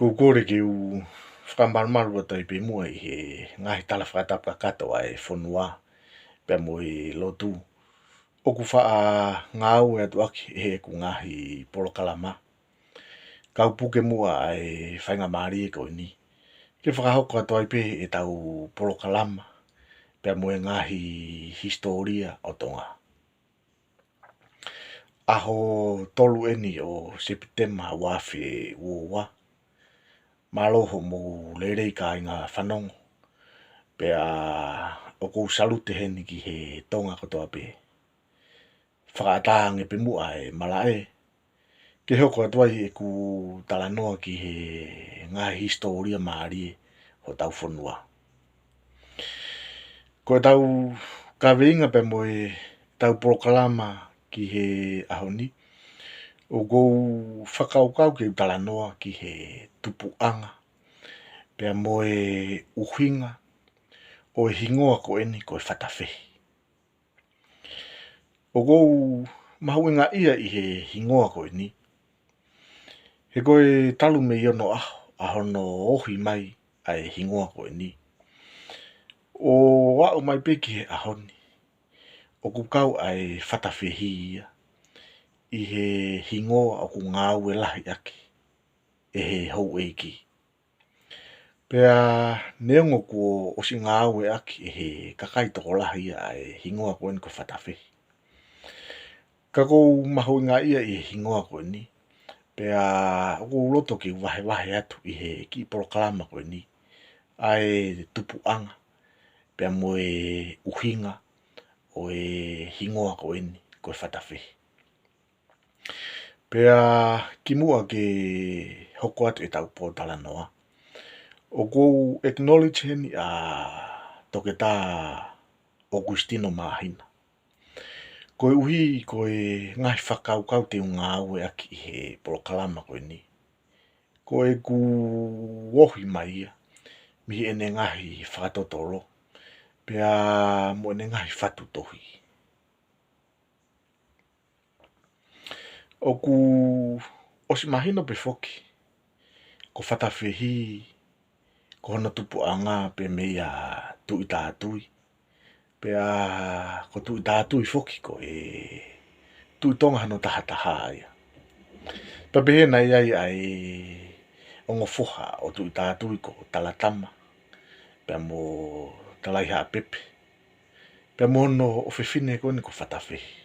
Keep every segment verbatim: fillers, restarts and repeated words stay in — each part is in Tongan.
Ko u kole ke u fakamalumalu atu ai pē muʻa ʻi he ngaahi tala fakatapu kakato ʻa e fonua pea mo e lotu ʻoku faʻa ngāue atu ʻaki ʻe heʻeku ngaahi polokalama. Kau puke muʻa ʻa e faingamālie ko eni ke fakahoko atu ai pē ʻetau polokalama pea mo e ngaahi hisitōlia ʻo Tonga. ʻAho tolu eni ʻo Sepitema ua afe ua ua. Mālō hoʻomou lelei kāinga fanongo. Pea ʻoku ou salute heni ki he Tonga kotoa pē. Fakaʻatā ange pē muʻa e malaʻe ke hoko atu ai ʻeku talanoa ki he ngaahi hisitōlia mālie hotau fonua. Ko ʻetau kaveinga pea mo ʻetau polokalama ki he ʻaho ni, ʻoku ou fakakaukau ke u talanoa ki he tupuʻanga pea mo e ʻuhinga ʻo e hingoa ko eni ko e Fatafehi. ʻOku ou mahuʻingaʻia ʻi he hingoa ko eni, he ko e talu mei onoʻaho ʻa hono ohi mai ʻa e hingoa ko eni, ʻo aʻu mai pē ki he ʻaho ni ʻoku kau ʻa e Fatafehi ia ʻi he hingoa ʻoku ngāue lahi ʻaki ʻe he houʻeiki. Pea neongo kuo ʻosi ngāueʻaki ʻe he kakai tokolahi ia ʻa e hingoa ko eni ko Fatafehi, ka ʻoku ou mahuʻingaʻia ʻi he hingoa ko eni, pea ʻoku ou loto ke u vahevahe atu ʻi he kiʻi polokalama ko eni ʻa e tupuʻanga pea mo e ʻuhinga ʻo e hingoa ko eni ko e Fatafehi. Pea kimuʻa ke hoko atu ʻetau pōtalanoa, ʻoku ou acknowledge heni ʻa Toketā ʻOkusitino Māhina, koeʻuhi ko e ngaahi fakakaukau te u ngāueʻaki ʻi he polokalama ko eni, ko ʻeku ohi mai ia mei heʻene ngaahi fakatotolo pea mo ʻene ngaahi fatu tohi. ʻOku ʻosi mahino pē foki ko Fatafehi ko hono tupuʻanga pē meia Tuʻitātui, pea ko Tuʻitātui foki ko e Tuʻi Tonga hono tahataha ia. Pea pehē naʻe ʻi ai ʻa e ongo foha ʻo Tuʻitātui ko Talatama pea mo Talaihaʻapepe, pea mo hono ʻofefine ko eni ko Fatafehi.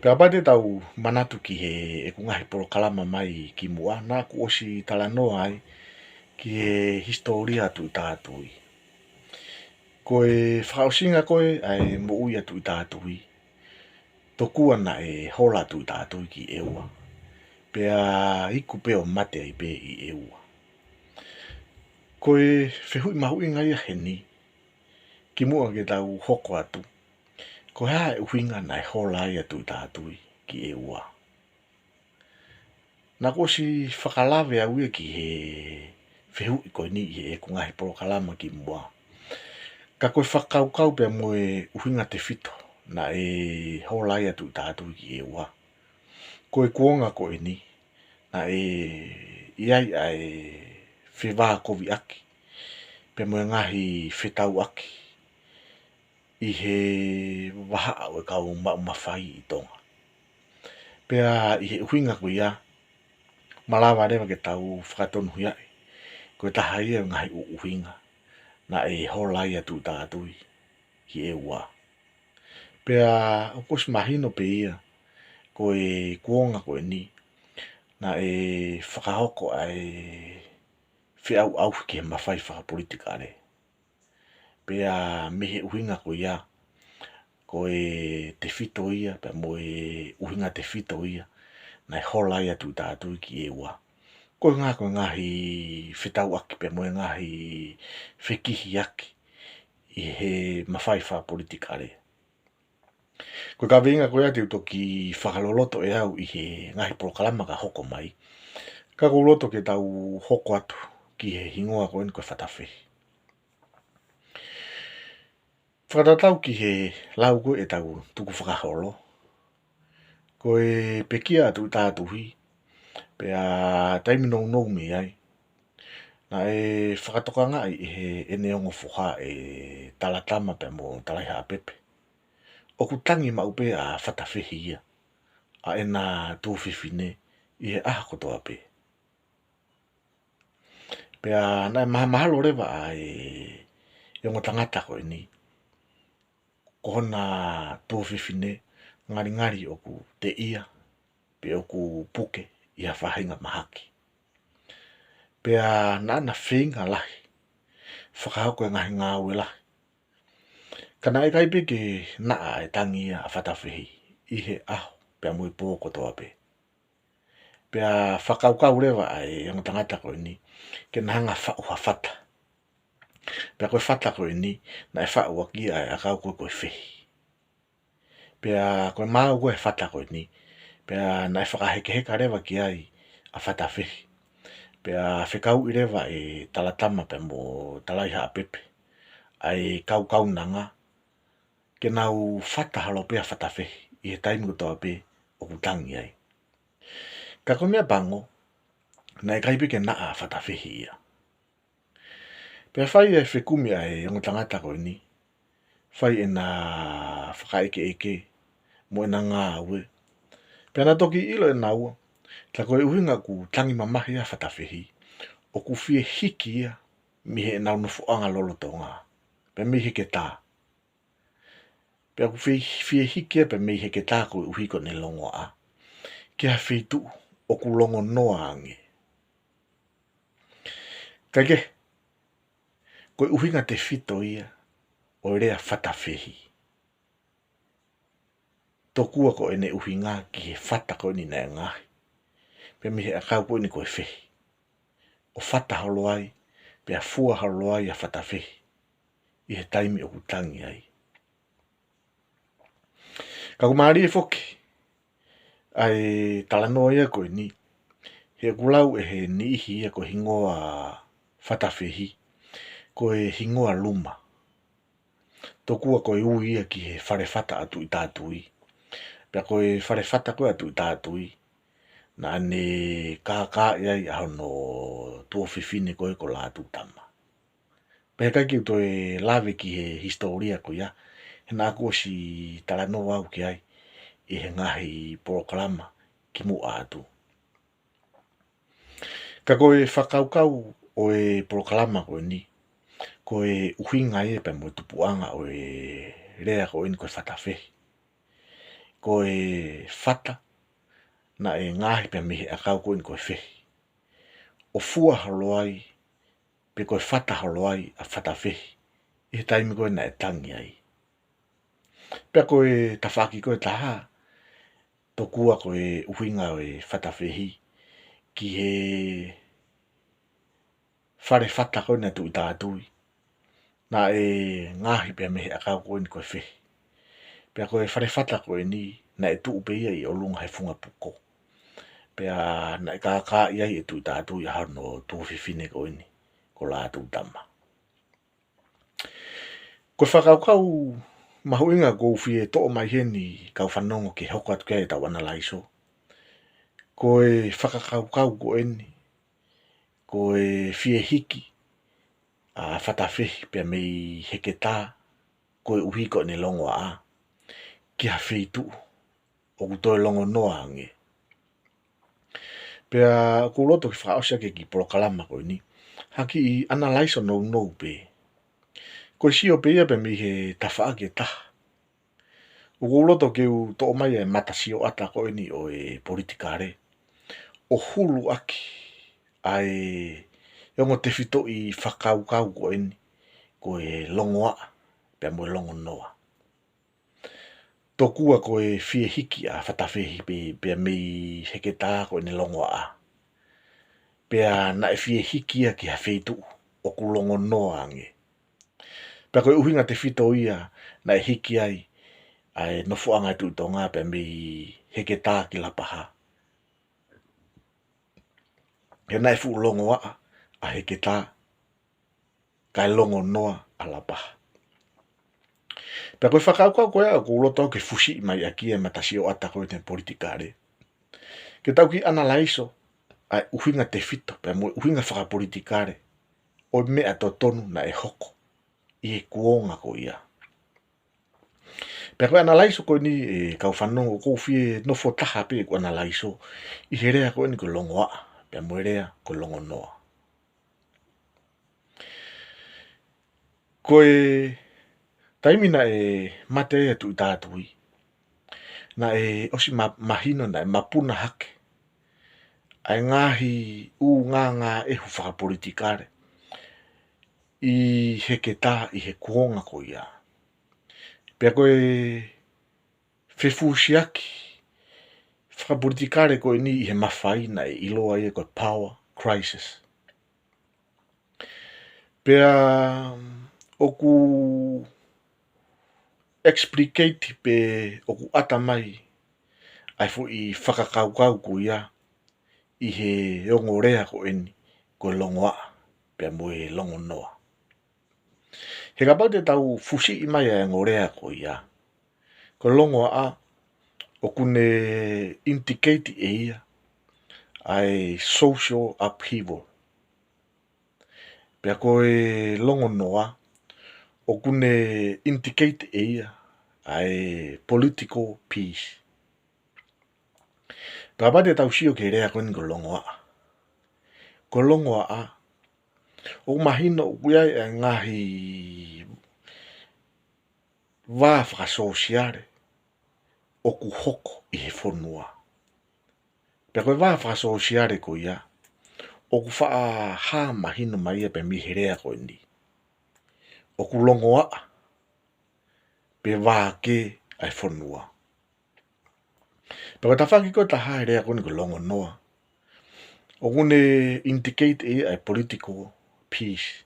Pea kapau te tau manatu ki heʻeku ngaahi polokalama mai kimuʻa, naʻá ku ʻosi talanoa ai ki he hisitōlia Tuʻitātui. Ko e fakaʻosinga ko ē ʻa e moʻui ʻa Tuʻitātui, tokua naʻe hola Tuʻitātui ki ʻEua, pea iku pē ʻo mate ai pē ʻi ʻEua. Ko e fehuʻi mahuʻinga ia heni, kimuʻa ke tau hoko atu, ko e hā e ʻuhinga naʻe hola ai ʻa Tuʻitātui ki ʻEua? Naʻá ku ʻosi fakalave au ia ki he fehuʻi ko eni ʻi heʻeku ngaahi polokalama kimuʻa. Ka ko e fakakaukau pea mo e ʻuhinga tefito naʻe hola ai ʻa Tuʻitātui ki ʻEua, ko e kuonga ko eni naʻe ʻi ai ʻa e fevākoviʻaki pea mo e ngaahi fetauʻaki ʻi he vahaʻa ʻo e kau maʻu mafai ʻi Tonga. Pea ʻi he ʻuhinga ko ia, malava leva ke tau fakatonuhiaʻi ko e taha ia ʻo e ngaahi ʻuhinga naʻe hola ai ʻa Tuʻitātui ki ʻEua. Pea ʻoku ʻosi mahino pē ia ko e kuonga ko eni naʻe fakahoko ʻa e feʻauʻauhi ki he mafai fakapolitikale. Pea mei he ʻuhinga ko ia, ko e tefito ia pea mo e ʻuhinga tefito ia naʻe hola ai ʻa Tuʻitātui ki ʻEua, ko e ngaahi, ko e ngaahi fetauʻaki pea mo e ngaahi fekihiaki ʻi he mafai fakapolitikale. Ko e kaveinga ko ia te u toki fakaloloto ʻe au ʻi he ngaahi polokalama ka hoko mai, ka ʻoku ou loto ke tau hoko atu ki he hingoa ko eni ko e Fatafehi. Fakatatau ki he lau ko ē ʻetau tukufakaholo, ko e pekia ʻa Tuʻitātui Pea taimi nounou mei ai, naʻe fakatokangaʻi ʻe heʻene ongo foha ʻe Talatama pea mo Talaihaʻapepe ʻoku tangi maʻu pē ʻa Fatafehi ia ʻa ʻena tuofefine ʻi he ʻaho kotoa pē. Pea naʻe mahamahalo leva ʻa e, e ongo tangata ko eni, ko hona tuofefine, ngalingali ʻoku teʻia pe ʻoku puke ʻi ha faʻahinga mahaki. Pea naʻá na feinga lahi fakahoko e ngaahi ngāue lahi, ka naʻe ʻikai pē ke naʻa e tangi ia ʻa Fatafehi ʻi he ʻaho pea mo e pō kotoa pē. Pea fakakaukau leva ʻa e ongo tangata ko eni ke na hanga ʻo faʻu ha fata. Pea ko e fata ko eni naʻe faʻu ʻaki ia ʻa e ʻakau ko ē ko e fehi. Pea ko e maau ko ē ʻo e fata ko eni, pea naʻe fakahekeheka leva ki ai ʻa Fatafehi. Pea fekauʻi leva ʻe Talatama pea mo Talaihaʻapepe ʻa e kau kaunanga ke nau fata holo pē ʻa Fatafehi ʻi he taimi kotoa pē ʻoku tangi ai. Ka ko e meʻapango, naʻe ʻikai pē ke naʻa ʻa Fatafehi ia. Pea fai e fekumi ʻa e ongo tangata ko eni, fai ʻena fakaʻekeʻeke mo ʻena ngāue. Pea na toki ʻilo ʻe naua, tā ko e ʻuhinga ʻoku tangi mamahi ai ʻa Fatafehi, ʻoku fie hiki ia mei heʻenau nofoʻanga lolotonga, pea mei Heketā. Pea ʻoku fie, fie hiki ia pea mei Heketā koeʻuhi ko ʻene longoaʻa ki ha feituʻu ʻoku longonoa ange. Kae kehe, ko e ʻuhinga tefito ia ʻo e lea Fatafehi. Tokua ko ʻene ʻuhinga ki he fata ko eni naʻe ngaohi pea mei he ʻakau ko eni ko e fehi, ʻo fata holo ai, pea fua holo ai ʻa Fatafehi ʻi he taimi ʻoku tangi ai. Ka ʻoku mālie foki ʻa e talanoa ia ko eni, he ʻoku lau ʻe he niʻihi ia ko e hingoa Fatafehi ko e hingoa Luma. Tokua ko e ui ia ki he fale fata ʻa Tuʻitātui. Pea ko e fale fata ko ē ʻa Tuʻitātui, naʻá ne kākaaʻi ai ʻa hono tuofefine ko ē ko Lātūtama. Pea he ʻikai ke u toe lave ki he hisitōlia ko ia, he naʻá ku ʻosi talanoa au ki ai ʻi he ngaahi polokalama kimuʻa atu. Ka ko e fakakaukau ʻo e polokalama ko eni, ko e ʻuhinga ia pea mo e tupuʻanga ʻo e lea ko eni ko e Fatafehi. Ko e fata naʻe ngaohi pea mei he ʻakau ko eni ko e fehi, ʻo fua holo ai, pe ko e fata holo ai ʻa Fatafehi ʻi he taimi ko ē naʻe tangi ai. Pea ko e tafaʻaki ko ē ʻe taha, tokua ko e ʻuhinga ʻo e Fatafehi ki he fale fata ko eni ʻa Tuʻitātui, naʻe ngaohi pea mei he ʻakau ko eni ko e fehi. Pea ko e fale fata ko eni naʻe tuʻu pē ia ʻi ʻolunga he funga puko. Pea naʻe kākaaʻi ai ʻe Tuʻitātui ʻa hono tuofefine ko eni ko Lātūtama. Ko e fakakaukau mahuʻinga ʻoku ou fie toʻo mai heni kau fanongo ke hoko atu ki ai ʻetau ʻanalaiso, ko e fakakaukau ko eni, ko e fie hiki ʻa Fatafehi pea mei Heketā koeʻuhi ko ʻene longoaʻa ki ha feituʻu ʻoku toe longonoa ange. Pea ʻoku ou loto ke fakaʻosi ʻaki e kiʻi polokalama ko eni ha kiʻi ʻanalaiso nounou pē. Ko e sio pē ia pea mei he tafaʻaki ʻe taha, ʻoku ou loto ke u toʻo mai e matasioʻata ko eni ʻo e politikale ʻo hulu ʻaki ʻa e, e ongo tefitoʻi fakakaukau ko eni, ko e longoaʻa pea mo e longonoa. Tokua ko e fie hiki ʻa Fatafehi pē, pea mei Heketā ko ʻene longoaʻa, pea naʻe fie hiki ia ki ha feituʻu ʻoku longonoa ange. Pea ko e ʻuhinga tefito ia naʻe hiki ai ʻa e nofoʻanga ʻo e Tuʻi Tonga pea mei Heketā ki Lapaha. He naʻe fuʻu longoaʻa ʻa Heketā, kae longonoa ʻa Lapaha. Pea ko e fakakaukau ko ia ʻoku ou loto au ke fusiʻi mai ʻaki e matasioʻata ko eni politikale, ke tau kiʻi ʻanalaiso ʻa e ʻuhinga tefito, pea mo e ʻuhinga fakapolitikale ʻo e meʻa totonu naʻe hoko ʻi he kuonga ko ia. Pea ko e ʻanalaiso ko eni, ʻe kau fanongo, ʻoku ou fie nofo taha pē ʻeku ʻanalaiso ʻi he lea ko eni ko e longoaʻa, pea mo e lea ko e longonoa. Ko e taimi naʻe mate ai ʻa Tuʻi Tātui, naʻe ʻosi ma-, mahino naʻe mapuna hake ʻa e ngaahi ʻū ngāngāʻehu fakapolitikale ʻi Heketā ʻi he kuonga ko ia. Pea ko e fefusiaki fakapolitikale ko eni ʻi he mafai naʻe ʻiloa ia ko e power crisis. Pea ʻoku explicate pe ʻoku ʻata mai ʻa e foʻi fakakaukau ko ia ʻi he ongo lea ko eni ko e longoaʻa pea mo e longonoa. He kapau te tau fusiʻi mai ʻa e ongo lea ko ia, ko e longoaʻa ʻoku ne indicate ʻe ia ʻa e social upheaval. Pea ko e longonoa ʻoku ne indicate ʻe ia ʻa e political peace. Pea kapau te tau sio ki he lea ko eni ko e longoaʻa. Ko e longoaʻa, ʻoku mahino ʻoku ʻi ai ʻa e ngaahi vā fakasōsiale ʻoku hoko ʻi he fonua. Pea ko e vā fakasōsiale ko ia, ʻoku faʻa hā mahino mai ia pea mei he lea ko eni. ʻOku longoaʻa pe vākē ʻa e fonua. Pea ko e tafaʻaki ko ē ʻe taha ʻo e lea ko eni ko e longonoa, ʻoku ne indicate ʻe ia ʻa e political peace.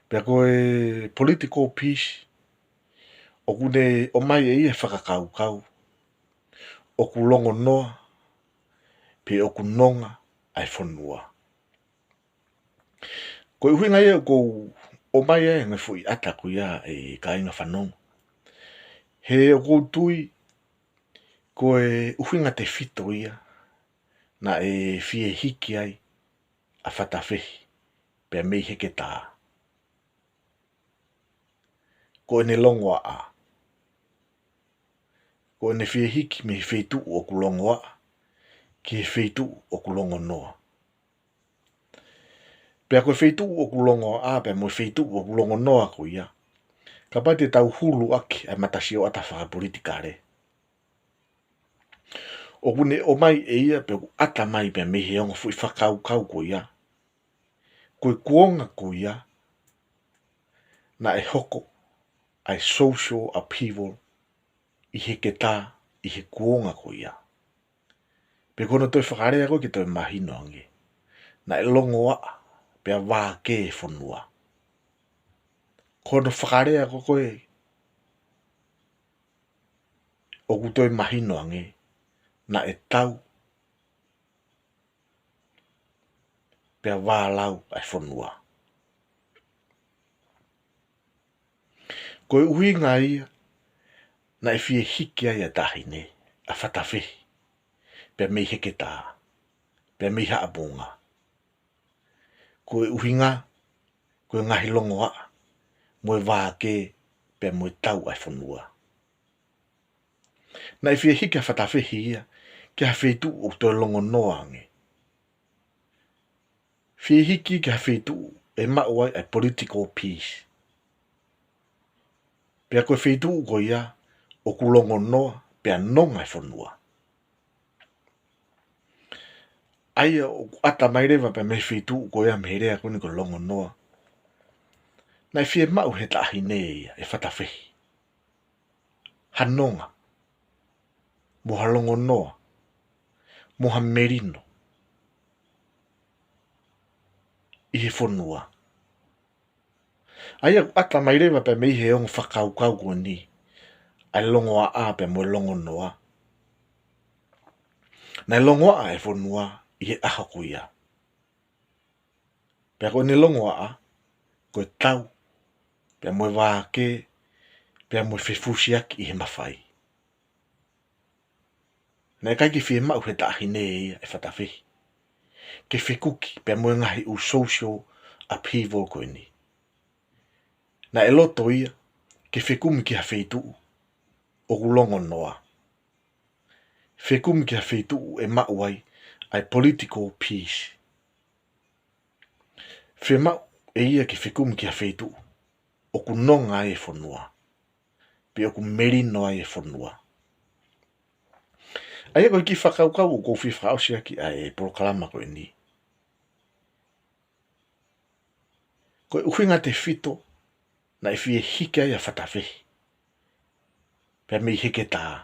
Pea ko e political peace, ʻoku ne ʻomai ʻe ia e fakakaukau ʻoku longonoa pe ʻoku nonga ʻa e fonua. Ko e ʻuhinga ia ʻoku ou ʻomai ai e ngaahi foʻi ʻata ko ia, ʻe kāinga fanongo. He ʻoku ou tui ko e ʻuhinga tefito ia naʻe fie hiki ai ʻa Fatafehi pea mei Heketā. Ko ʻene longoaʻa. Ko ʻene fie hiki mei he feituʻu ʻoku longoaʻa ki he feituʻu ʻoku longonoa. Pea ko e feituʻu ʻoku longoaʻa pea mo e feituʻu ʻoku longonoa ko ia, kapau te tau huluʻaki ʻa e matasioʻata fakapolitikale, ʻoku ne ʻomai ʻe ia pe ʻoku ʻata mai pea mei he ongo foʻi fakakaukau ko ia, ko e kuonga ko ia naʻe hoko ʻa e social upheaval ʻi Heketā ʻi he kuonga ko ia. Pe ko hono toe fakalea ko ē ke toe mahino ange, naʻe longoaʻa pea vākē e fonua. Ko hono fakalea ko ē ʻoku toe mahino ange, naʻe tau pea vālau ʻa e fonua. Ko e ʻuhinga ia naʻe fie hiki ai ʻa e taʻahine, ʻa Fatafehi, pea mei Heketā, pea mei Haʻamonga. Ko e ʻuhinga, ko e ngaahi longoaʻa mo e vākē pea mo e tau ʻa e fonua. Naʻe fie hiki ʻa Fatafehi ia ki ha feituʻu ʻoku toe longonoa ange. Fie hiki ki ha feituʻu ʻe maʻu ai ʻa e political peace. Pea ko e feituʻu ko ia ʻoku longonoa pea nonga e fonua. ʻA ia ʻoku ʻata mai leva pea mei he feituʻu ko ia mei he lea ko eni ko e longonoa, naʻe fie maʻu he taʻahine ia, ʻe Fatafehi, ha nonga, mo ha longonoa, mo ha melino ʻi he fonua. ʻA ia ʻoku ʻata mai leva pea mei he ongo fakakaukau ko eni, ʻa e longoaʻa pea mo e longonoa. Naʻe longoaʻa e fonua ʻi he ʻaho ko ia. Pea ko ʻene longoaʻa, ko e tau pea mo e vākē pea mo e fefusiaki ʻi he mafai. Naʻe ʻikai ke fie maʻu he taʻahine ia, ʻe Fatafehi, ke fekuki pea mo e ngaahi ʻū social upheaval ko eni. Naʻe loto ia ke fekumi ki ha feituʻu ʻoku longonoa. Fekumi ki ha feituʻu ʻe maʻu ai ʻa e political peace. Fiemaʻu ʻe ia ke fekumi ki ha feituʻu ʻoku nonga ai e fonua, pe ʻoku melino ai e fonua. ʻA ia ko e kiʻi fakakaukau ʻoku ou fie fakaʻosi ʻaki ʻa e polokalama ko eni. Ko e ʻuhinga tefito naʻe fie hiki ai ʻa Fatafehi pea mei Heketā,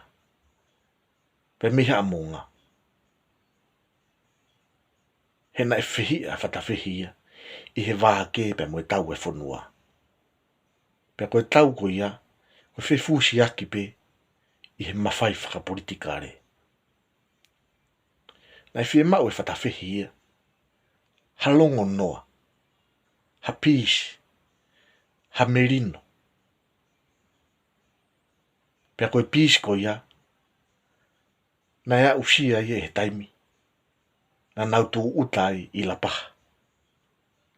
pea mei Haʻamonga. He naʻe fehiʻa ʻa Fatafehi ia ʻi he vākē pea mo e tau e fonua. Pea ko e tau ko ia, ko e fefusiaki pē ʻi he mafai fakapolitikale. Naʻe fiemaʻu ʻe Fatafehi ia ha longonoa, ha peace, ha melino. Pea ko e peace ko ia, naʻe aʻusia ia he taimi naʻa nau tūʻuta ai ʻi Lapaha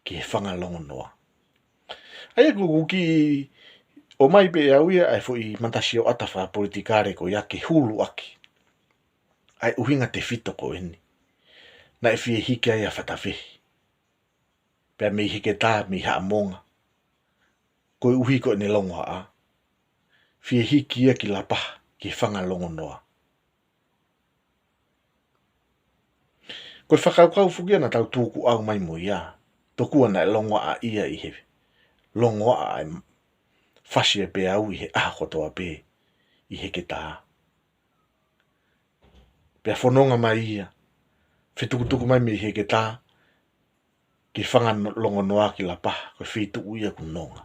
ki he fanga longonoa. ʻA ia ko ʻeku kiʻi ʻomai pē ʻe au ia ʻa e foʻi matasioʻata fakapolitikale ko ia ke hulu ʻaki ʻa e ʻuhinga tefito ko eni naʻe fie hiki ai ʻa Fatafehi pea mei Heketā, mei Haʻamonga, koeʻuhi ko ʻene longoaʻa, fie hiki ia ki Lapaha ki he fanga longonoa. Ko e fakakaukau foki ia naʻa tau tukuʻau mai mo ia, tokua naʻe longoaʻa ia ʻi he longoaʻa ʻa e fasi ʻa e peau ʻi he ʻaho kotoa pē ʻi Heketā. Pea fononga mai ia, fetukutuku mai mei Heketā ki he fanga no-, longonoa ki Lapaha, ko e feituʻu ia ʻoku nonga.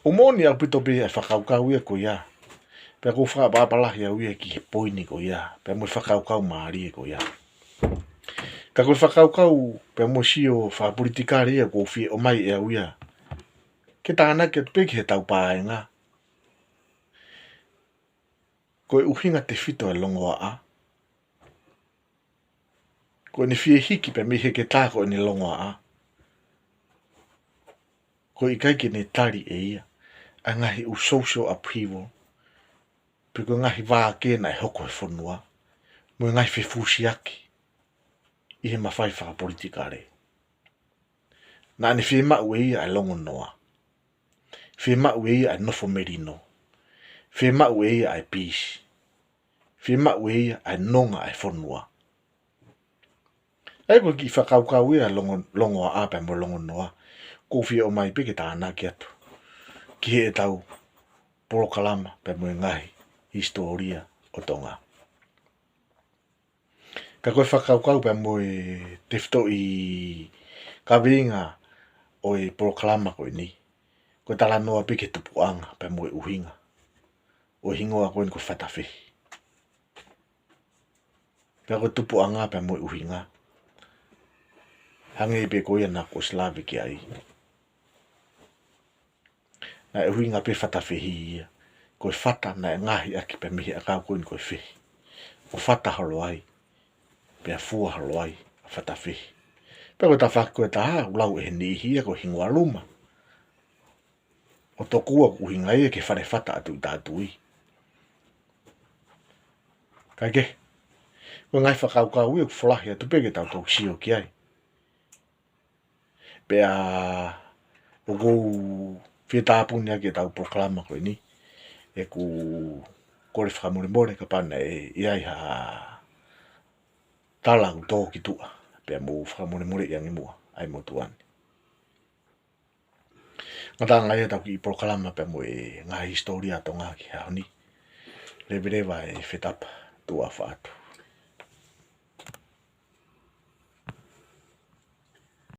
ʻOku moʻoni ʻaupito pē ʻa e fakakaukau ia ko ia. Pea ʻoku ou fakaʻapaʻapa lahi au ia ki he poini ko ia, pea mo e fakakaukau mālie ko ia. Ka ko e fakakaukau pea mo e sio fakapolitikale ia ʻoku ou fie ʻomai ʻe au ia ke tānaki atu pē ki he tau paenga. Ko e ʻuhinga tefito e longoaʻa, ko ʻene fie hiki pea mei Heketā ko ʻene longoaʻa, ko e ʻikai ke ne tali ʻe ia ʻa e ngaahi ʻū social upheaval, pe ko e ngaahi vākē naʻe hoko he fonua, mo e ngaahi fefusiaki ʻi he mafai fakapolitikale. Naʻa ne fiemaʻu ʻe ia ʻa e longonoa. Fiemaʻu ʻe ia ʻa e nofo melino. Fiemaʻu ʻe ia ʻa e peace. Fiemaʻu ʻe ia ʻa e nonga ʻa e fonua. ʻA ia ko e kiʻi fakakaukau ia longo-, longoaʻa pea mo longonoa, ʻoku ou fie ʻomai pē ke tānaki atu ki heʻetau polokalama pea mo e ngaahi hisitōlia ʻo Tonga. Ka ko e fakakaukau pea mo e tefitoʻi kaveinga ʻo e polokalama ko eni, ko e talanoa pē ki he tupuʻanga pea mo e ʻuhinga ʻo e hingoa ko eni ko Fatafehi. Pea ko e tupuʻanga pea mo e ʻuhinga, hangē pē ko ia naʻa ku ʻosi lave ki ai. Naʻe ʻuhinga pē Fatafehi ia ko e fata naʻe ngaohi ʻaki pea mei he ʻakau ko eni ko e fehi. ʻO fata holo ai, pea fua holo ai ʻa Fatafehi. Pea ko e tafaʻaki ko e taha, ʻoku lau ʻe he niʻihi ia ko e hingoa luma. ʻO tokua ʻoku ʻuhinga ia ki he fale fata ʻa Tuʻitātui. Kae kehe, ko e ngaahi fakakaukau ia ʻoku folahi atu pē ke tau toki sio ki ai. Pea ʻoku ou fie tāpuni ʻaki ʻetau polokalama ko eni, ʻeku kole fakamolemole kapau naʻe ʻi ai ha tala ʻoku tō ki tuʻa, pea mou fakamolemoleʻi ange muʻa ʻa e motuʻa ni. Ngataʻanga ia ʻetau kiʻi polokalama pea mo e ngaahi hisitōlia ʻa Tonga ki he ʻaho ni. Leveleva e fetapa, tuʻa ʻofa atu.